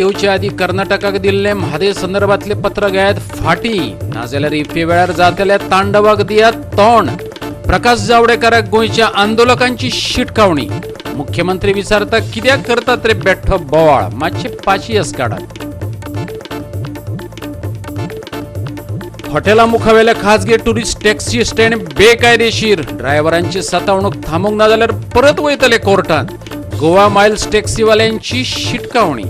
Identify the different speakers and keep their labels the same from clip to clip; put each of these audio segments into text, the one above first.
Speaker 1: येवचे आदी कर्नाटकाक दिल्लें म्हादय संदर्भातलें पत्र घेयात फाटी, नाजाल्यार इफ्फी वेळार जातल्या तांडवाक दियात तोंड. प्रकाश जावडेकराक गोंयच्या आंदोलकांची शिटकावणी. मुख्यमंत्री विचारता कित्याक करतात रे बेठ्ठो बोवाळ, मातशे पाशियस काडात. हॉटेला मुखावेल्या खाजगी टुरिस्ट टॅक्सी स्टँड बेकायदेशीर, ड्रायव्हरांची सतावणूक थांबूंक ना जाल्यार परत वयतले कोर्टात. गोवा मायल्स टॅक्सीवाल्यांची शिटकावणी.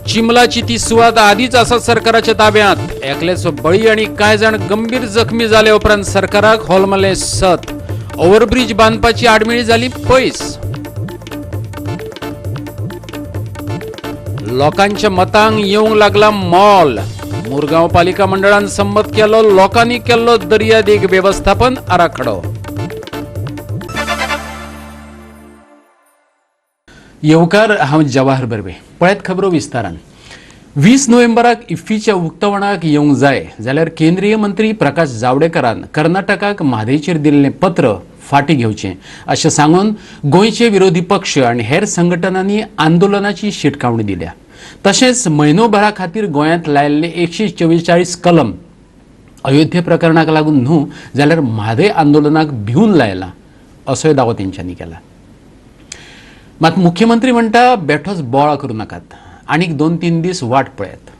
Speaker 1: चिमलाची ती सुवात आधीच आसा सरकाराच्या ताब्यात. एकल्याचो बळी आणि कांय जाण गंभीर जखमी जाले उपरांत सरकाराक होलमलें सत. ओव्हरब्रीज बांदपाची आडमेळी जाली पयस. लोकांच्या मतांक येवंक लागला मॉल. मुरगांव पालिका मंडळान संमत केलो लोकांनी केल्लो दर्यादेग वेवस्थापन आराखडो. येवकार, हांव जवाहर बर्वे. पळयत खबरो विस्तारान. 20 नोव्हेंबराक इफ्फीच्या उक्तावणाक येवंक जाय जाल्यार केंद्रीय मंत्री प्रकाश जावडेकरान कर्नाटकाक म्हादयचेर दिल्लें पत्र फाटीं घेवचें अशें सांगून गोंयचे विरोधी पक्ष आनी हेर संघटनांनी आंदोलनाची शिटकावणी दिल्या. तशेंच म्हयनोभरा खातीर गोंयांत लायिल्ले 144 कलम अयोध्ये प्रकरणाक लागून न्हू जाल्यार म्हादय आंदोलनाक भिवन लायला असोय दावो तेंच्यांनी केला. मात मुख्यमंत्री म्हणटा बेठोच बोवाळ करूं नाकात, आनीक 2-3 दीस वाट पळयात.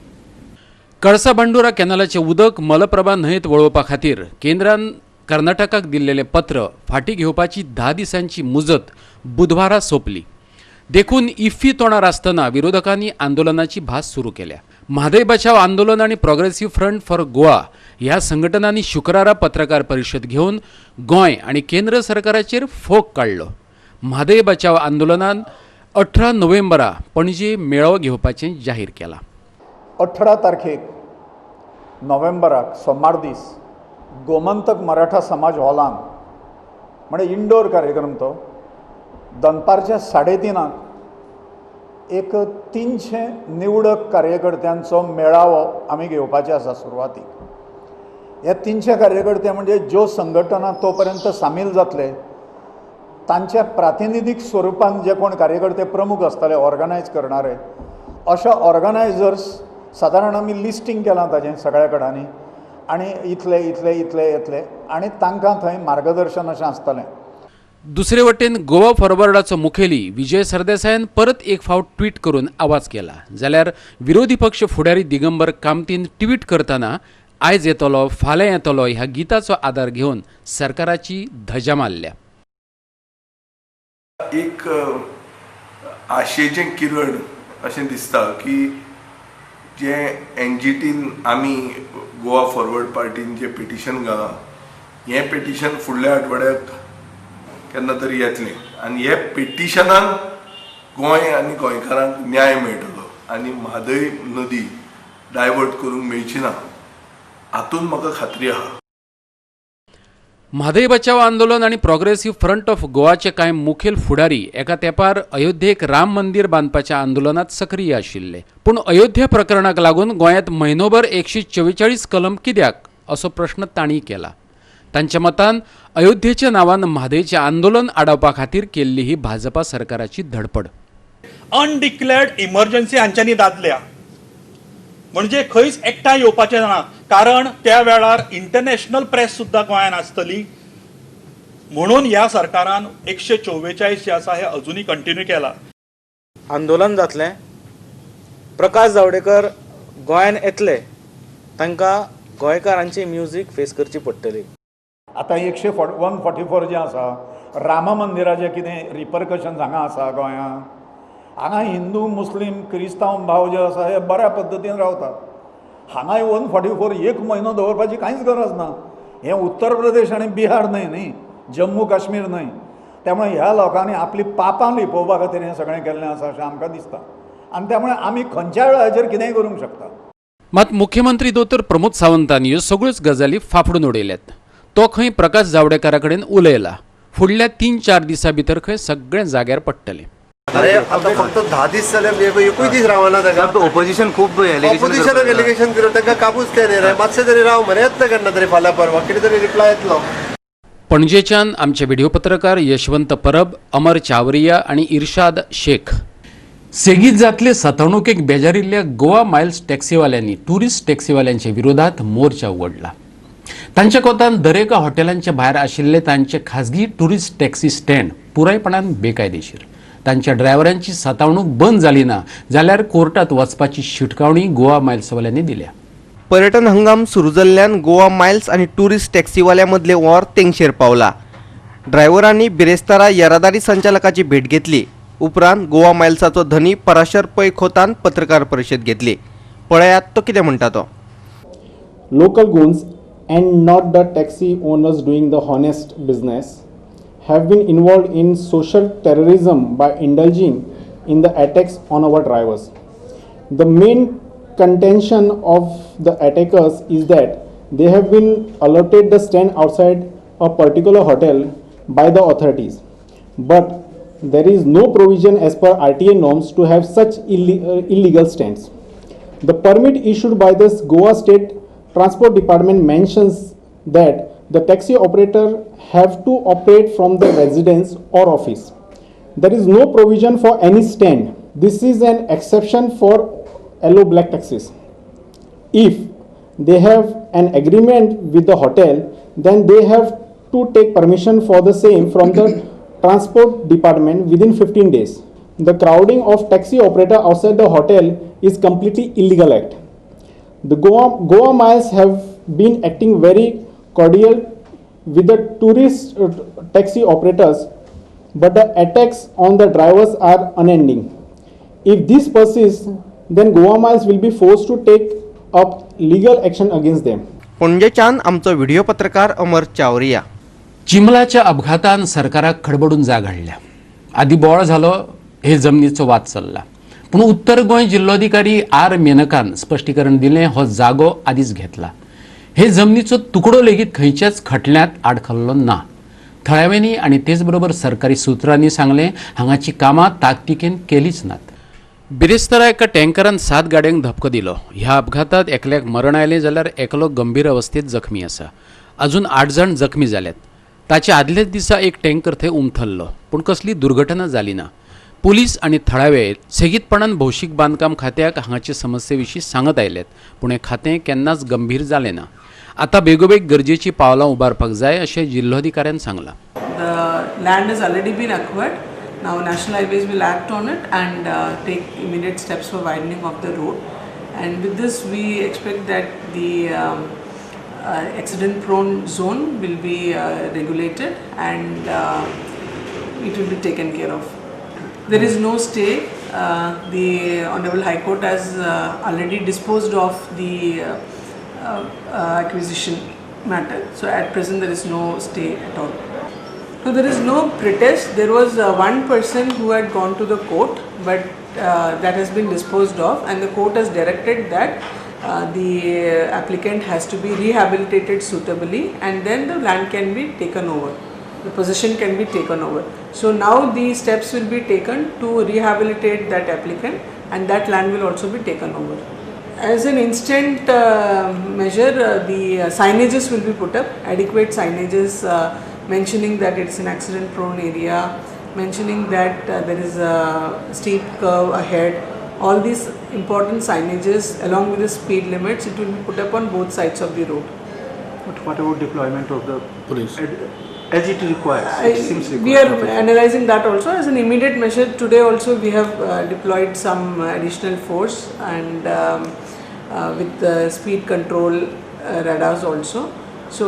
Speaker 1: कळसा भांडुरा कॅनलाचें उदक मलप्रभा न्हंयेत वळोवपा खातीर केंद्रान कर्नाटकाक दिल्लेलें पत्र फाटीं घेवपाची 10 दिसांची मुजत बुधवारा सोंपली. देखून इफ्फी तोंडार आसतना विरोधकांनी आंदोलनाची भास सुरू केल्या. म्हादय बचाव आंदोलन आनी प्रोग्रेसिव्ह फ्रंट फॉर गोवा ह्या संघटनांनी शुक्रारा पत्रकार परिशद घेवन गोंय आनी केंद्र सरकाराचेर फोग काडलो. म्हादय बचाव आंदोलनान 18 नोव्हेंबरा पणजे मेळावो घेवपाचें जाहीर केलां.
Speaker 2: 18 तारखेक नोव्हेंबराक सोमार दीस गोमंतक मराठा समाज हॉलान, म्हणजे इंडोर कार्यक्रम तो, दनपारच्या 3:30 एक 300 निवडक कार्यकर्त्यांचो मेळावो आमी घेवपाचे आसा. सुरवातीक ह्या 300 कार्यकर्ते म्हणजे ज्यो संघटना तो पर्यंत सामील जातले तांच्या प्रातिनिधीक स्वरुपान जे कोण कार्यकर्ते प्रमुख आसतले ऑर्गनायज करणारे, अशा ऑर्गनायजर्स सादारण आमी लिस्टींग केलां ताजें सगळ्या कडांनी आनी इतले इतले इतले येतले आनी तांकां थंय मार्गदर्शन अशें आसतलें.
Speaker 1: दुसरे वटेन गोवा फॉरवर्डाचो मुखेली विजय सरदेसायान परत एक फावट ट्वीट करून आवाज केला. जाल्यार विरोधी पक्ष फुडारी दिगंबर कामतीन ट्वीट करतना आयज येतलो फाल्यां येतलो ह्या गिताचो आदार घेवन सरकाराची धजा मारल्या.
Speaker 3: एक आशेचें किरण अशें दिसता की जें एनजीटीन आमी गोवा फॉरवर्ड पार्टीन जें पिटिशन घालां, हें पिटिशन फुडल्या आठवड्याक केन्ना तरी येतलें आनी हे पिटिशनान गोंय आनी गोंयकारांक न्याय मेळटलो आनी म्हादय नदी डायवर्ट करूंक मेळची ना हातूंत म्हाका खात्री आहा.
Speaker 1: म्हादय बचाव आंदोलन आनी प्रोग्रेसिव्ह फ्रंट ऑफ गोवाचे कांय मुखेल फुडारी एका तेंपार अयोध्येक राम मंदीर बांदपाच्या आंदोलनात सक्रीय आशिल्ले. पूण अयोध्या प्रकरणाक लागून गोंयांत म्हयनोभर 144 कलम कित्याक असो प्रश्न तांणी केला. तांच्या मतान अयोध्येच्या नांवान म्हादयचें आंदोलन आडावपा खातीर केल्ली ही भाजपा सरकाराची धडपड.
Speaker 4: अनडिक्लेअर्ड इमर्जन्सी हांच्यांनी दादल्या म्हणजे खंयच एकठांय येवपाचें ना, कारण त्या वेळार इंटरनॅशनल प्रेस सुद्दां गोंयांत आसतली म्हणून ह्या सरकारान 144 जे आसा हे अजुनूय कंटिन्यू केला.
Speaker 5: आंदोलन जातलें, प्रकाश जावडेकर गोंयान येतले, तांकां गोंयकारांची म्युजीक फेस करची पडटली.
Speaker 2: आतां 144 जें आसा, राम मंदिराचें कितें रिपरकशन्स हांगा आसा गोंयांत. हांगा हिंदू मुस्लीम क्रिस्तांव भाव जे आसा हे बऱ्या पद्दतीन रावतात. हांगाय 144 एक म्हयनो दवरपाची कांयच गरज ना. हें उत्तर प्रदेश आनी बिहार न्हय, न्ही जम्मू काश्मीर न्हय. त्यामुळे ह्या लोकांनी आपली पापां लिपोवपा खातीर हें सगळें केल्लें आसा अशें आमकां दिसता आनी त्यामुळे आमी खंयच्याय वेळाचेर कितेंय करूंक शकता.
Speaker 1: मात मुख्यमंत्री दोतोर प्रमोद सावंतान ह्यो सगळ्योच गजाली फाफडून उडयल्यात. तो खंय प्रकाश जावडेकरा कडेन उलयला. फुडल्या 3-4 दिसां भितर खंय सगळें जाग्यार पडटलें.
Speaker 6: अरे आता फक्त 10 दीस जाले, एकूय दीस रावना ताका.
Speaker 7: ऑपोजिशन खूब
Speaker 6: ऑपोजिशनाक एलिगेशन करून तांकां काबूज केलें रे. मातशें तरी राव मरे, येतले केन्ना तरी फाल्यां परवां कितें तरी रिप्लाय येतलो.
Speaker 1: पणजेच्यान आमचे व्हिडिओ पत्रकार यशवंत परब, अमर चावरिया आनी इर्शाद शेख. सेगीत जातले सतवणुकेक बेजारिल्ल्या गोवा मायल्स टॅक्सीवाल्यांनी ट्युरिस्ट टॅक्सीवाल्यांच्या विरोधात मोर्चा उघडला. तांच्या कोतान दरेका हॉटेलांच्या भायर आशिल्ले तांचे खाजगी ट्युरिस्ट टॅक्सी स्टँड पुरायपणान बेकायदेशीर. तांच्या ड्रायव्हरांची सतावणूक बंद जाली ना जाल्यार कोर्टात वचपाची शिटकावणी गोवा मायल्सवाल्यांनी दिल्या.
Speaker 7: पर्यटन हंगाम सुरू जाल्ल्यान गोवा मायल्स आनी टुरिस्ट टॅक्सीवाल्या मदले वॉर तेंगशेर पावला. ड्रायव्हरांनी बिरेस्तारा येरादारी संचालकाची भेट घेतली. उपरांत गोवा मायल्साचो धनी पराशर पै खोतान पत्रकार परिशद घेतली. पळयात तो कितें म्हणटा तो.
Speaker 8: Local goons and not the taxi owners doing the honest business have been involved in social terrorism by indulging in the attacks on our drivers. The main contention of the attackers is that they have been allotted the stand outside a particular hotel by the authorities, but there is no provision as per RTA norms to have such illegal stands. The permit issued by the Goa State Transport Department mentions that the taxi operator have to operate from the residence or office. There is no provision for any stand. This is an exception for yellow black taxis. If they have an agreement with the hotel, then they have to take permission for the same from the transport department within 15 days. The crowding of taxi operator outside the hotel is completely illegal act. The Goa Miles have been acting very cordial with the tourist taxi operators, but the attacks on the drivers are unending. If this persists, then Goa Miles will be forced to take up legal action against them.
Speaker 7: पणजेच्यान आमचो video पत्रकार अमर चावरिया.
Speaker 1: चिंबलाच्या अपघातान सरकाराक खडबडून जाग हाडल्या. आदी बोवाळ जालो, हे जमनीचो वाद चल्ला, पूण उत्तर गोंय जिल्लोधिकारी आर मेनकान स्पश्टीकरण दिलें, हो जागो आदींच घेतला. हे जमनीचो तुकडो लेगीत खंयच्याच खटल्यांत आडखल्लो ना. थळाव्यांनी आनी तेच बरोबर सरकारी सुत्रांनी सांगलें, हांगाची कामां ताकतिकेन केलीच नात. बिरेस्तारा एका टँकरान 7 गाडयांक धपको दिलो. ह्या अपघातांत एकल्याक मरण आयलें जाल्यार एकलो गंभीर अवस्थेत जखमी आसा. अजून 8 जाण जखमी जाल्यात. ताच्या आदल्याच दिसा एक टँकर थंय उमथल्लो, पूण कसली दुर्घटना जाली ना. पुलीस आनी थळावे सेगीतपणान भौशीक बांदकाम खात्याक हांगाचे समस्ये विशीं सांगत आयल्यात, पूण हें खातें केन्नाच गंभीर जालें ना. आतां बेगोबेग गरजेचीं पावलां उबारपाक जाय अशें जिल्लोधिकाऱ्यान सांगलां.
Speaker 9: The land has already been acquired. Now National Highways will act on it and take immediate steps for widening of the road. And with this, we expect that the accident-prone zone will be regulated and it will be taken care of. There is no stay. The Honorable High Court has already disposed of the acquisition matter. So at present there is no stay at all. So there is no protest. There was one person who had gone to the court, but that has been disposed of, and the court has directed that the applicant has to be rehabilitated suitably, and then the land can be taken over. The possession can be taken over. So now the steps will be taken to rehabilitate that applicant, and that land will also be taken over. As an instant measure, the signages will be put up, adequate signages mentioning that it's an accident prone area, mentioning that there is a steep curve ahead. All these important signages along with the speed limits, it will be put up on both sides of the road.
Speaker 10: But what about deployment of the police? As it requires, it seems required.
Speaker 9: We are analyzing that also as an immediate measure. Today also we have deployed some additional force and with the speed control radars also. So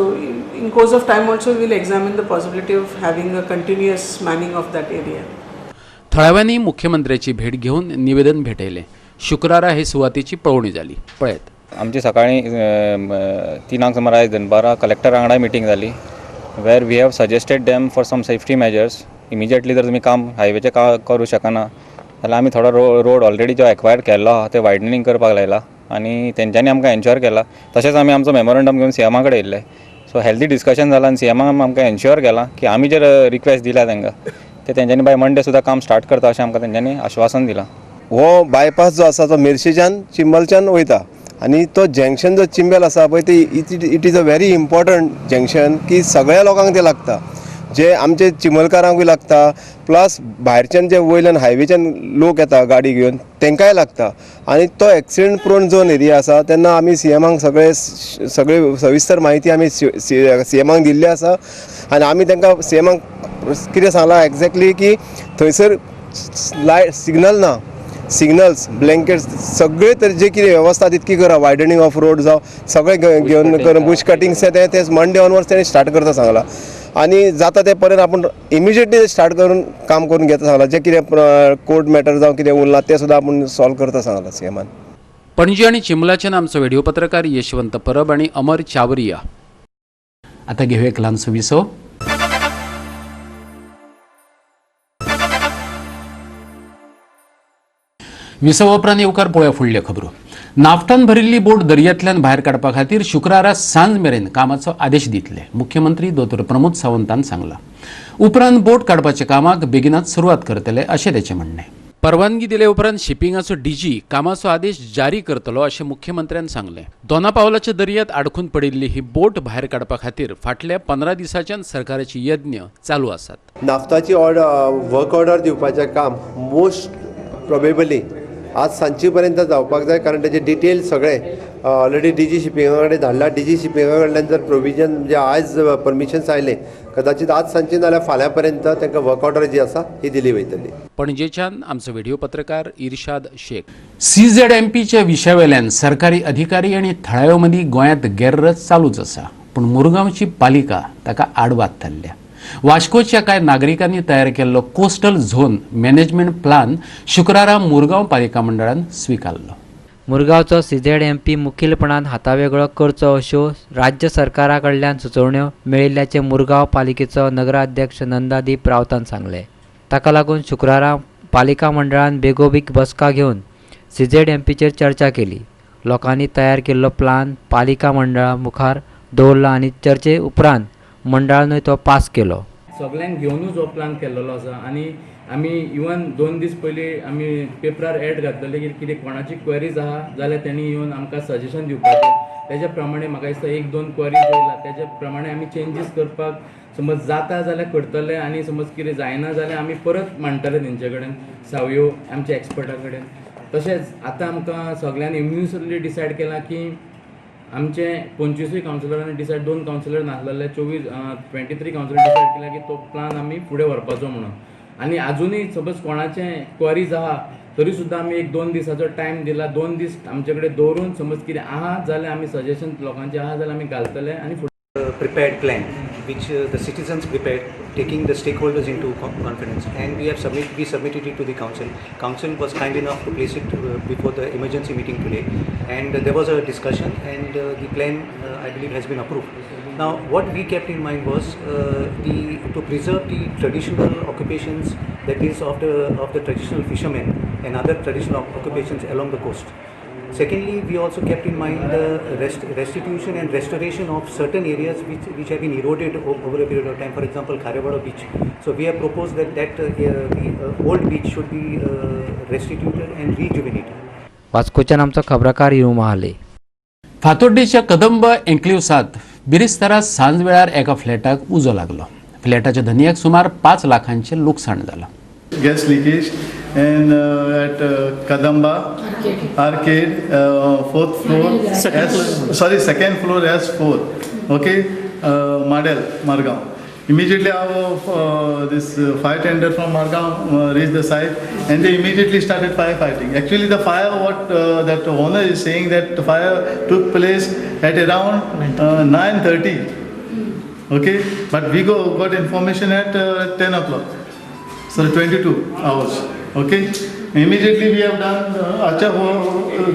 Speaker 9: in course of time also we will examine the possibility of having a continuous manning of that area.
Speaker 1: थळाव्यांनी मुख्यमंत्र्याची भेट घेवन निवेदन भेटयलें. शुक्रारा हे सुवातेची पळोवणी जाली. पळयत.
Speaker 11: आमची सकाळी 3 सुमार आयज दनपारां कलेक्टरा वांगडा मिटींग जाली, where we have suggested them for some safety measures. Immediately जर तुमी काम हायवेचें का करूं शकना जाल्यार आमी थोडो रोड ऑलरेडी जो एक्वायर्ड केल्लो आहा ते वायडनिंग करपाक लायला आनी तेंच्यांनी आमकां एन्श्योर केला. तशेंच आमी आमचो मेमोरंडम घेवन सीएमा कडेन येयल्ले. सो हेल्दी डिस्कशन जालां आनी सीएमान आमकां एन्श्योर केलां की आमी जे रिक्वेस्ट दिल्या तांकां ते तेंच्यांनी बाय मंडे सुद्दां काम स्टार्ट करता अशें आमकां तेंच्यांनी आश्वासन दिलां.
Speaker 6: हो बायपास जो आसा तो मेर्शेच्यान चिंबलच्यान वयता
Speaker 12: आनी तो जंक्शन जो चिंबेल आसा पळय ते it is a very important junction की सगळ्या लोकांक ते लागता, जे आमचे चिंबलकारांकूय लागता, प्लस भायरच्यान जे वयल्यान हायवेच्यान लोक येता गाडी घेवन तांकांय लागता. आनी तो एक्सिडंट प्रोन झोन एरिया आसा तेन्ना आमी सीएमाक सगळे सगळे सविस्तर म्हायती आमी सीएमाक दिल्ली आसा आनी आमी तांकां सीएमाक कितें सांगलां एग्जॅक्टली की थंयसर लायट सिग्नल ना, सिग्नल्स ब्लँकेट्स सगळे तर जे कितें वेवस्था तितकी करा, वायडनींग ऑफ रोड जावं सगळें घेवन करून बुश कटिंग्स ते मंडे ऑनवर्ड्स तेणी स्टार्ट करता सांगलां आनी जाता ते पर्यंत आपूण इमिजिएटली स्टार्ट करून काम करून घेता सांगलां. जे कितें कोर्ट मॅटर जावं कितें उरलां तें सुद्दां आपूण सॉल्व करता सांगलां सीएमान.
Speaker 1: पणजी आनी चिंबलाच्यान आमचो व्हिडिओ पत्रकार यशवंत परब आनी अमर चावरिया. आतां घेवया एक ल्हानसो विसव. विसवा उपरांत येवकार पळोवया फुडल्यो खबरो. नाफ्तान भरिल्ली बोट दर्यांतल्यान भायर काडपा खातीर शुक्रारा सांज मेरेन कामाचो आदेश दितले, मुख्यमंत्री दोतोर प्रमोद सावंतान सांगलां. उपरांत बोट काडपाच्या कामाक बेगिनात सुरवात करतले अशें तेचें म्हणणें. परवानगी दिले उपरांत शिपिंगाचो डीजी कामाचो आदेश जारी करतलो अशें मुख्यमंत्र्यान सांगलें. दोना पावलाच्या दर्यांत आडखून पडिल्ली ही बोट भायर काडपा खातीर फाटल्या 15 दिसांच्यान सरकाराची यत्न चालू आसात.
Speaker 6: नाफ्ताची ऑर्डर वर्क ऑर्डर दिवपाचें काम मोस्ट प्रोबेबली आज सांजचे पर्यंत जावपाक जाय, कारण तेजे डिटेल सगळे ऑलरेडी डी जी शिपिंगा कडेन धाडला. डी जी शिपिंगा कडल्यान जर प्रोविजन म्हणजे आयज परमिशन्स आयले कदाचित आज सांजचे नाल्यार फाल्यां पर्यंत तांकां वर्क ऑर्डर जी आसा ही दिली वयतली.
Speaker 1: पणजेच्यान आमचो व्हिडिओ पत्रकार इर्शाद शेख. सीझेडएमपीच्या विशयावेल्यान सरकारी अधिकारी आनी थळाव्या मदीं गोंयांत गैररच चालूच आसा, पूण मुरगांवची पालिका ताका आडवाद थारल्या. वास्कोच्या कांय नागरिकांनी तयार केल्लो कोस्टल झोन मॅनेजमेंट प्लान शुक्रारा मुरगांव पालिका मंडळान स्विकारलो.
Speaker 13: मुरगांवचो सीझेडएमपी मुखेलपणान हातावेगळो करचो अश्यो राज्य सरकारा कडल्यान सुचोवण्यो मेळिल्ल्याचें मुरगांव पालिकेचो नगराध्यक्ष नंदादीप रावतान सांगलें. ताका लागून शुक्रारा पालिका मंडळान बेगोबेग बसका घेवन सीझेडएमपीचेर चर्चा केली. लोकांनी तयार केल्लो प्लान पालिका मंडळा मुखार दवरलो आनी चर्चे उपरांत मंडळानूय तो पास केलो.
Speaker 14: सगळ्यांक घेवनूच हो प्लान केल्लो आसा आनी आमी इवन 2 दीस पयलीं आमी पेपरार एड घातलेले की कितें कोणाची क्वेरीज आहा जाल्यार तेणी येवन आमकां सजेशन दिवपाचें. तेज्या प्रमाणे म्हाका दिसता 1-2 क्वेरीज येयला, तेज्या प्रमाणे आमी चेंजीस करपाक समज जाता जाल्यार करतले आनी समज कितें जायना जाल्यार आमी परत मांडटले तेंचे कडेन सावयो आमच्या एक्सपर्टा कडेन. तशेंच आतां आमकां सगळ्यांनी युनिवर्सली डिसायड केलां की आमचे 25 कावन्सिलरांनी डिसायड, 2 कावन्सिलर नासलेले 23 कावन्सिलर डिसायड केला की तो प्लान आमी फुडें व्हरपाचो म्हणून. आनी आजुनूय सपोज कोणाचे क्वेरीज आहा तरी सुद्दां आमी 1-2 दिसाचो टायम दिला, 2 दीस आमचे कडेन दवरून समज कितें आहा जाल्यार आमी सजेशन लोकांचे आहा जाल्यार आमी घालतले आनी फुडें.
Speaker 10: Prepared plan which the citizens prepared, taking the stakeholders into confidence, and we have submitted it to the council. Council was kind enough to place it before the emergency meeting today, and there was a discussion, and the plan I believe has been approved. Now what we kept in mind was to preserve the traditional occupations, that is of the traditional fishermen and other traditional occupations along the coast. Secondly, we also kept in mind the restitution and restoration of certain areas which have been eroded over a period of time. For example, Kharewado beach. So we have proposed that the old beach should be restituted and rejuvenated.
Speaker 13: वास्कोच्यान आमचो खबराकार युरू महाले.
Speaker 1: फातोड्डेच्या कदंब एन्क्लेव्सांत बिरेस्तारा सांजवेळार एका फ्लॅटाक उजो लागलो. फ्लॅटाच्या धनयाक सुमार 5 लाखांचें लुकसाण जालां.
Speaker 15: Gas leakage and at Kadamba Arcade, 4th floor, second floor S4, okay, Madel, Margao. Immediately our this fire tender from Margao reached the site and they immediately started firefighting. Actually the fire, what that owner is saying, that the fire took place at around 9:30, okay, but we got information at 10 o'clock. So 22 hours, okay. Immediately we have done,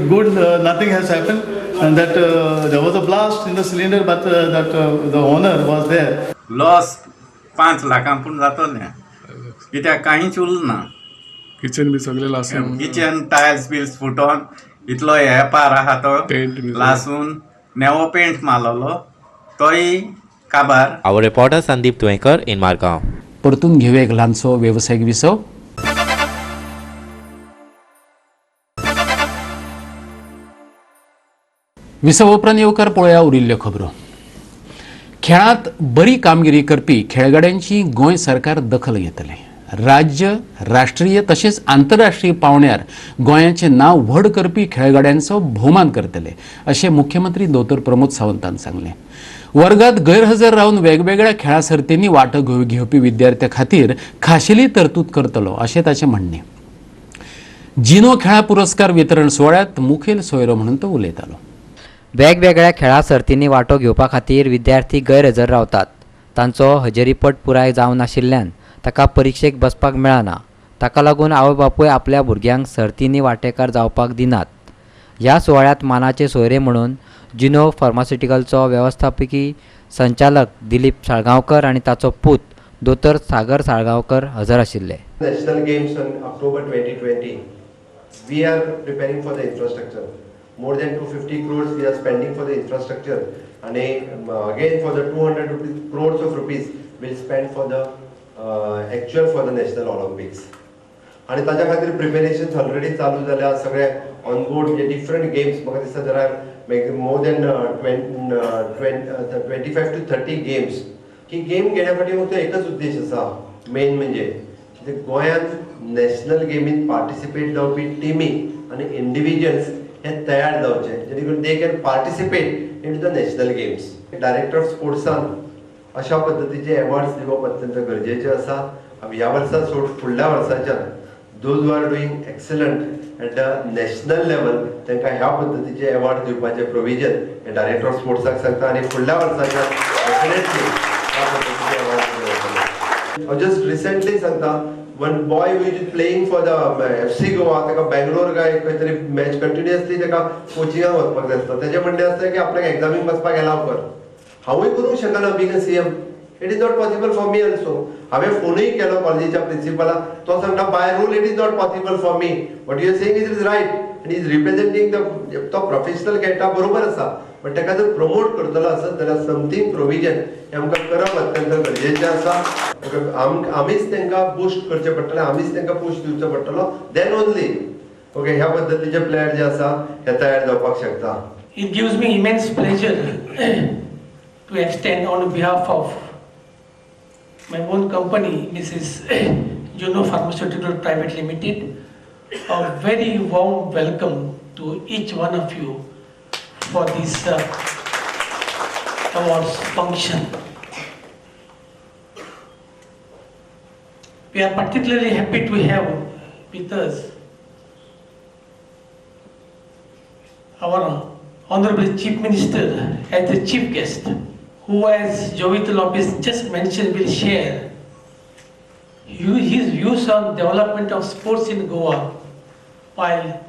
Speaker 15: good, nothing has happened, and that there was a blast in the cylinder, but that the owner was there.
Speaker 16: Loss 5 लाखां पूण जातलें, कित्याक कांयच उरना ना.
Speaker 17: Kitchen बी सगळें लासून,
Speaker 16: kitchen tiles bills futon इतलो हे पार आहा तो लासून नेवो पेंट मारलेलो तोय काबार.
Speaker 18: Our reporter Sandeep Tuyenkar in Margao.
Speaker 1: परतून घेऊया एक ल्हानसो वेवसायीक विसव. विसव उपरांत येवकार. पळोवया उरिल्ल्यो खबरो. खेळांत बरी कामगिरी करपी खेळगड्यांची गोंय सरकार दखल घेतले. राज्य, राष्ट्रीय तशेंच आंतरराष्ट्रीय पावंड्यार गोंयाचें नांव व्हड करपी खेळगड्यांचो भोवमान करतले, अशें मुख्यमंत्री दोतोर प्रमोद सावंतान सांगलें. वर्गात गैरहजर रावन वेगवेगळ्या खेळां सर्तींनी वांटो घेवपी विद्यार्थ्यां खातीर खाशेली तरतूद करतलो, अशें ताचें म्हणणें. जिनो खेळां पुरस्कार वितरण सुवाळ्यात मुखेल सोयरो म्हणून तो उलयतालो.
Speaker 13: वेगवेगळ्या खेळां सर्तींनी वांटो घेवपा खातीर विद्यार्थी गैरहजर रावतात. तांचो हजेरीपट पुराय जावनाशिल्ल्यान ताका परिक्षेक बसपाक मेळना. ताका लागून आवय बापूय आपल्या भुरग्यांक सर्तींनी वांटेकार जावपाक दिनात. ह्या सुवाळ्यांत मानाचे सोयरे म्हणून जिनो फार्मास्युटिकलचो वेवस्थापकी संचालक दिलीप साळगांवकर आनी ताचो पूत दोतोर सागर साळगांवकर हजर आशिल्ले.
Speaker 6: National Games on October 2020. We are preparing for the infrastructure. More than 250 crores we are spending for the infrastructure, and again for the 200 rupees, crores of rupees will spend for the actual for the National Olympics. आणि ताच्या खातीर preparation already चालू जाल्या. सगळे on board म्हणजे different games, म्हाका दिसता there are more than 25 to 30 games. He game घेण्या फाटी फक्त एकच उद्देश आसा, मेन म्हणजे गोंयांत नॅशनल गेमीन पार्टिसिपेट जावपी टिमी आनी इंडिविज्युअल्स हे तयार जावचे, जेणे करून they can participate in the national games. Director of स्पोर्ट्सान अशा पद्दतीचे एवॉर्ड्स दिवप अत्यंत गरजेचें आसा. ह्या वर्सा सोड, फुडल्या वर्साच्यान those who are doing excellent at the national level, तांकां ह्या पद्दतीचे एवॉर्ड दिवपाचें प्रोविजन हे डायरेक्टर ऑफ स्पोर्ट्साक सांगता आनी फुडल्या वर्साच्यान डेफिनेटली ह्या पद्दतीचे एवॉर्ड दिवपाचे. हांव जस्ट रिसेंटली सांगता, one boy which is playing for the FC Goa, ताका बँगलोर काय खंय तरी मॅच कंटिन्युअसली ताका कोचिंगाक वचपाक जाय आसता. तेजें म्हणणें आसता की आपल्याक एग्जामीक बसपाक एलाव कर. हांवूय करूंक शकना. Being a CM, it is not possible for me also. हांवें फोनूय केलो कॉलेजीच्या प्रिन्सिपलाक. तो सांगता, by rule it is not possible for me. But you saying is is right आनी is representing the, तो प्रोफेशनल खेळटा, बरोबर आसा, बट ताका जर प्रमोट करतलो आसत जाल्यार समथींग प्रोविजन हें आमकां करप अत्यंत गरजेचें आसा. आमीच तांकां बुस्ट करचें पडटलें, आमीच तांकां पुश दिवचो पडटलो, then only okay ह्या पद्दतीचे प्लेयर जे आसा हे तयार जावपाक शकता.
Speaker 19: It gives me immense pleasure to extend on behalf of my own company, Mrs. Juno Pharmaceutical Private Limited, a very warm welcome to each one of you for this awards function. We are particularly happy to have with us our Honorable Chief Minister as the chief guest, who, as Jovito Lopez just mentioned, will share his views on development of sports in Goa while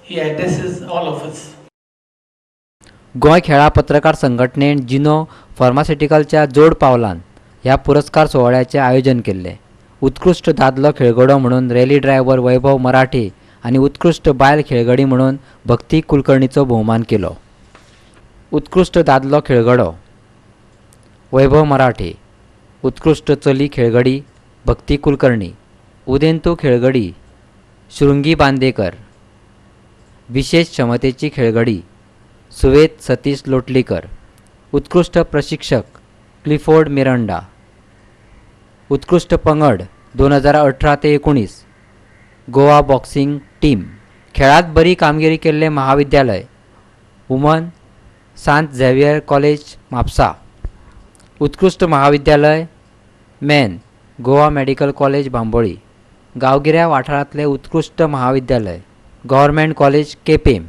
Speaker 19: he addresses all of us.
Speaker 13: Goa खेळां पत्रकार संघटनेन जिनो फार्मास्युटिकलच्या जोड पावलान ह्या पुरस्कार सुवाळ्याचें आयोजन केल्लें. उत्कृश्ट दादलो खेळगडो म्हणून रॅली ड्रायव्हर वैभव मराठे आनी उत्कृश्ट बायल खेळगडी म्हणून भक्ती कुलकर्णीचो भोवमान केलो. उत्कृश्ट दादलो खेळगडो वैभव मराठे, उत्कृश्ट चली खेळगडी भक्ती कुलकर्णी, उदेंतू खेळगडी शृंगी बांदेकर, विशेष क्षमतेची खेळगडी सुवेद सतीश लोटलीकर, उत्कृश्ट प्रशिक्षक क्लिफोर्ड मिरांडा, उत्कृश्ट पंगड 2018 ते 19 गोवा बॉक्सिंग टीम. खेळात बरी कामगिरी केल्ले महाविद्यालय: वुमन, सांत झेवियर कॉलेज, म्हापसा. उत्कृश्ट महाविद्यालय main, Goa medical college, Bambolim. गांवगिऱ्या वाठारांतले उत्कृश्ट महाविद्यालय, गव्हर्मेंट कॉलेज, केपेम.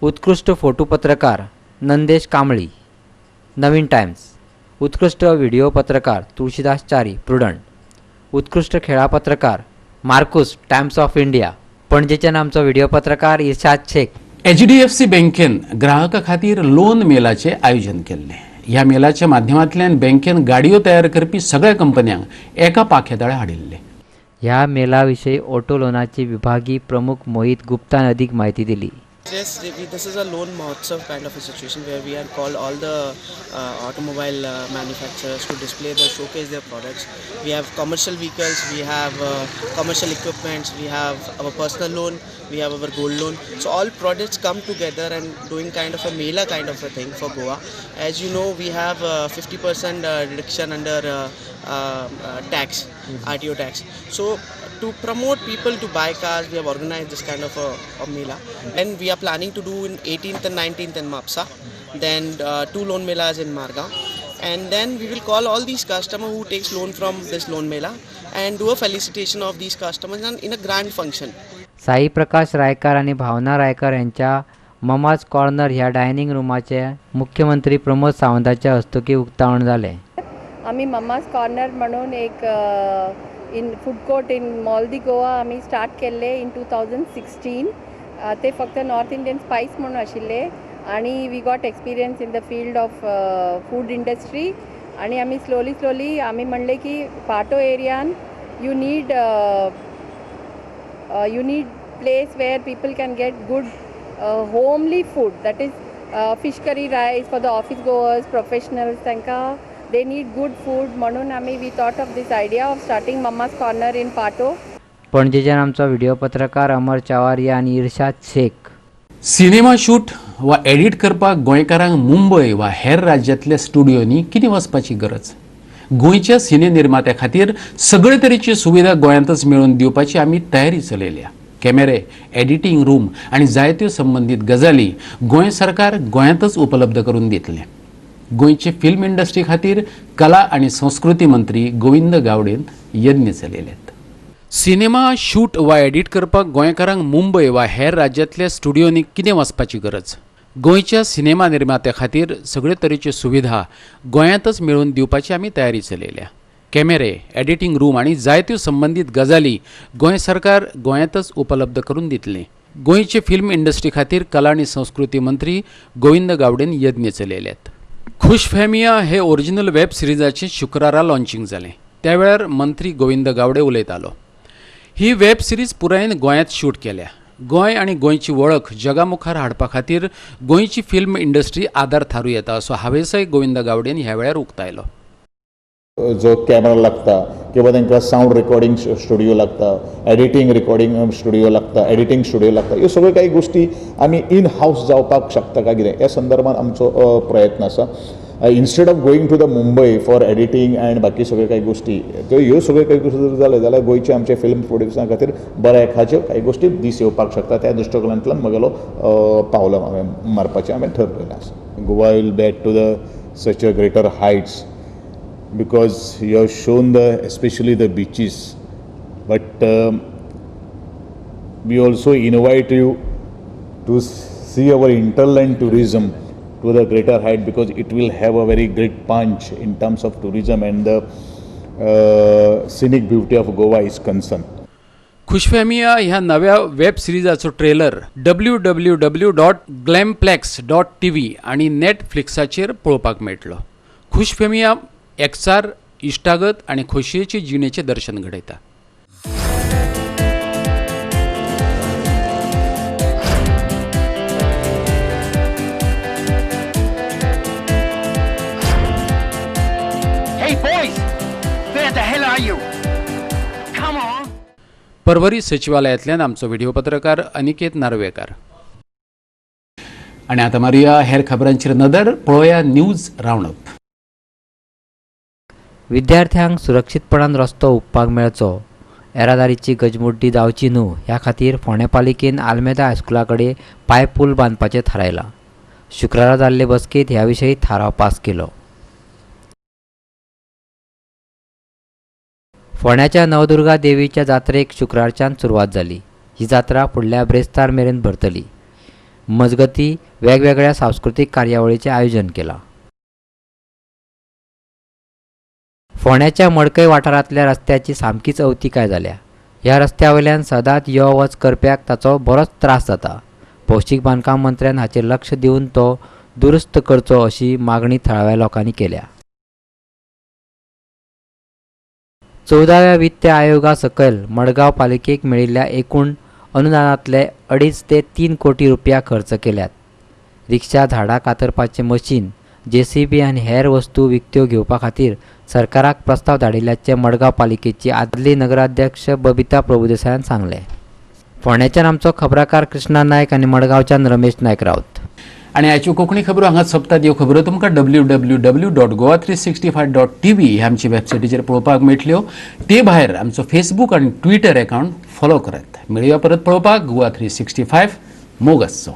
Speaker 13: उत्कृश्ट फोटो पत्रकार नंदेश कांबळी, नवीन टायम्स. उत्कृश्ट व्हिडिओ पत्रकार तुळशीदास च्यारी, प्रुडंट. उत्कृश्ट खेळां पत्रकार मार्कुस, टायम्स ऑफ इंडिया. पणजेच्यान आमचो व्हिडिओ पत्रकार इर्शाद शेख.
Speaker 1: एचडीएफसी बँकेन ग्राहका खातीर लोन मेलाचें आयोजन केल्लें. ह्या मेलाच्या माध्यमांतल्यान बँकेन गाडयो तयार करपी सगळ्या कंपन्यांक एका पाख्यातळे हाडिल्ले.
Speaker 13: ह्या मेला विशीं ऑटो लोनाचे विभागीय प्रमुख मोहित गुप्तान अदीक म्हायती दिली.
Speaker 20: Yes, this is a loan mahotsav kind of a situation where we are called all the automobile manufacturers to display the showcase their products. We have commercial vehicles, we have commercial equipments, we have our personal loan, we have our gold loan. So all products come together and doing kind of a mela kind of a thing for Goa. As you know, we have 50% reduction under tax, RTO tax. So to promote people to buy cars, we have organized this kind of a mela, and we are planning to do in 18th and 19th in Mapsa, then 2 loan melas in Margao, and then we will call all these customers who takes loan from this loan mela and do a felicitation of these customers and in a grand function.
Speaker 13: Sai Prakash Raikar आनी भावना रायकर यांच्या mama's corner ह्या dining रुमाचे मुख्यमंत्री प्रमोद सावंताच्या हस्तुकी उक्तावण जालें.
Speaker 21: आमी mama's corner म्हणून एक in food court in Mall de Goa आमी स्टार्ट केल्ले इन 2016. ते फक्त नॉर्थ इंडियन स्पायस म्हणून आशिल्ले आनी we got experience in the field of food industry. आनी आमी स्लोली स्लोली आमी म्हणलें की पाटो एरियान you need place where people can get good homely food, that is fish curry rice for the office goers, professionals, तांकां they need good food म्हणून आमी we thought of this idea of starting Mama's Corner in Patto.
Speaker 13: पणजेच्यान आमचो video पत्रकार अमर चावारिया आनी इर्शाद Shaikh.
Speaker 1: Cinema shoot वा edit करपाक गोंयकारांक मुंबय वा हेर राज्यांतल्या स्टुडियोंनी कितें वचपाची गरज? गोंयच्या सिने निर्मात्या खातीर सगळे तरेची सुविधा गोंयांतच मेळोवन दिवपाची आमी तयारी चलयल्या. कॅमेरे, एडिटींग रूम आनी जायत्यो संबंदीत गजाली गोंय सरकार गोंयांतच उपलब्ध करून दितलें. गोंयचे फिल्म इंडस्ट्री खातीर कला आनी संस्कृती मंत्री गोविंद गावडेन यत्न चलयल्यात. सिनेमा शूट वा एडिट करपाक गोंयकारांक मुंबय वा हेर राज्यांतल्या स्टुडियोंनी कितें वचपाची गरज? गोंयच्या सिनेमा निर्मात्या खातीर सगळे तरेच्यो सुविधा गोंयांतच मेळोवन दिवपाची आमी तयारी चलयल्या. कॅमेरे, एडिटींग रूम आनी जायत्यो संबंदीत गजाली गोंय सरकार गोंयांतच उपलब्ध करून दितलें. गोंयचे फिल्म इंडस्ट्री खातीर कला आनी संस्कृती मंत्री गोविंद गावडेन यत्न चलयल्यात. खुशफहमिया हे ओरिजिनल वेब सिरिजाचें शुक्रारा लॉन्चिंग जालें. त्या वेळार मंत्री गोविंद गावडे उलयतालो. ही वेब सिरीज पुरायेन गोंयांत शूट केल्या. गोंय आनी गोंयची वळख जगा मुखार हाडपा खातीर गोंयची फिल्म इंडस्ट्री आदार थारूं येता असो हावेसय गोविंद गावडेन ह्या वेळार उक्तायलो.
Speaker 22: जो कॅमेरा लागता किंवा तांकां सावंड रेकॉर्डिंग स्टुडियो लागता, एडिटींग रेकॉर्डिंग स्टुडियो लागता, एडिटींग स्टुडियो लागता, ह्यो सगळ्यो काही गोष्टी आमी इन हावस जावपाक शकता काय कितें ह्या संदर्भात आमचो प्रयत्न आसा. Instead of going to the Mumbai for editing and बाकी सगळ्यो काही गोष्टी, त्यो ह्यो सगळ्यो काही गोष्टी जर जाल्यो जाल्यार गोंयचे आमचे फिल्म प्रोड्युसरा खातीर बऱ्या एखाच्यो काही गोष्टी दीस येवपाक शकता. त्या दृश्टिकोनांतल्यान म्हगेलो पावलां हांवें मारपाचें हांवें ठरयलें आसा. Goa will back to the such a greater heights because you have shown the especially the beaches, but we also invite you to see our hinterland tourism to the greater height, because it will have a very great punch in terms of tourism and the scenic beauty of Goa is concerned.
Speaker 1: खुशफहमिया ह्या नव्या web सिरिजाचो trailer www.glamplex.tv आनी नेटफ्लिक्साचेर पळोवपाक मेळटलो. खुशफहमिया एकचार, इश्टागत आनी खोशयेचे जिणेचें दर्शन घडयता.
Speaker 23: Hey boys, where the hell are you? Come on.
Speaker 1: Porvorim सचिवालयांतल्यान आमचो व्हिडिओ पत्रकार अनिकेत नार्वेकार. आनी आतां मारुया हेर खबरांचेर नदर, पळोवया न्यूज रावंडअप.
Speaker 13: विद्यार्थ्यांक सुरक्षीतपणान रस्तो हुपपाक मेळचो, येरादारीची गजमुड्डी जावची न्हू ह्या खातीर फोंडें पालिकेन आल्मेदा हायस्कुला कडेन पांयपूल बांदपाचें थारायलां. शुक्रारा जाल्ले बसकेंत ह्या विशीं थाराव पास केलो. फोंड्याच्या नवदुर्गा देवीच्या जात्रेक शुक्रारच्यान सुरवात जाली. ही जात्रा फुडल्या ब्रेस्तार मेरेन भरतली. मजगती वेगवेगळ्या सांस्कृतीक कार्यावळीचें आयोजन केलां. फोंड्याच्या मडकय वाठारांतल्या रस्त्याची सामकीच अवतिकाय जाल्या. ह्या रस्त्या वयल्यान सदांच यो वच करप्याक ताचो बरोच त्रास जाता. भौशीक बांदकाम मंत्र्यान हाचेर लक्ष दिवन तो दुरुस्त करचो अशी मागणी थळाव्या लोकांनी केल्या. 14व्या वित्त आयोगा सकयल मडगांव पालिकेक मेळिल्ल्या एकूण अनुदानांतले 2.5 ते 3 कोटी रुपया खर्च केल्यात. रिक्षा, झाडां कातरपाचें मशीन, जेसीबी आनी हेर वस्तू विकत्यो घेवपा खातीर सरकाराक प्रस्ताव धाडिल्ल्याचें मडगांव पालिकेची आदली नगराध्यक्ष बबिता प्रभुदेसायान सांगलें. फोंड्याच्यान आमचो खबराकार कृष्णा नायक आनी मडगांवच्यान रमेश नायक राऊत.
Speaker 1: आनी आयच्यो कोंकणी खबरो हांगाच सोंपतात. ह्यो खबरो तुमकां www.goa365.tv ह्या आमची वेबसायटीचेर पळोवपाक मेळटल्यो. ते भायर आमचो फेसबूक आनी ट्विटर अकावंट फॉलो करात. मेळुया परत पळोवपाक गोवा 365. मोग आसचो.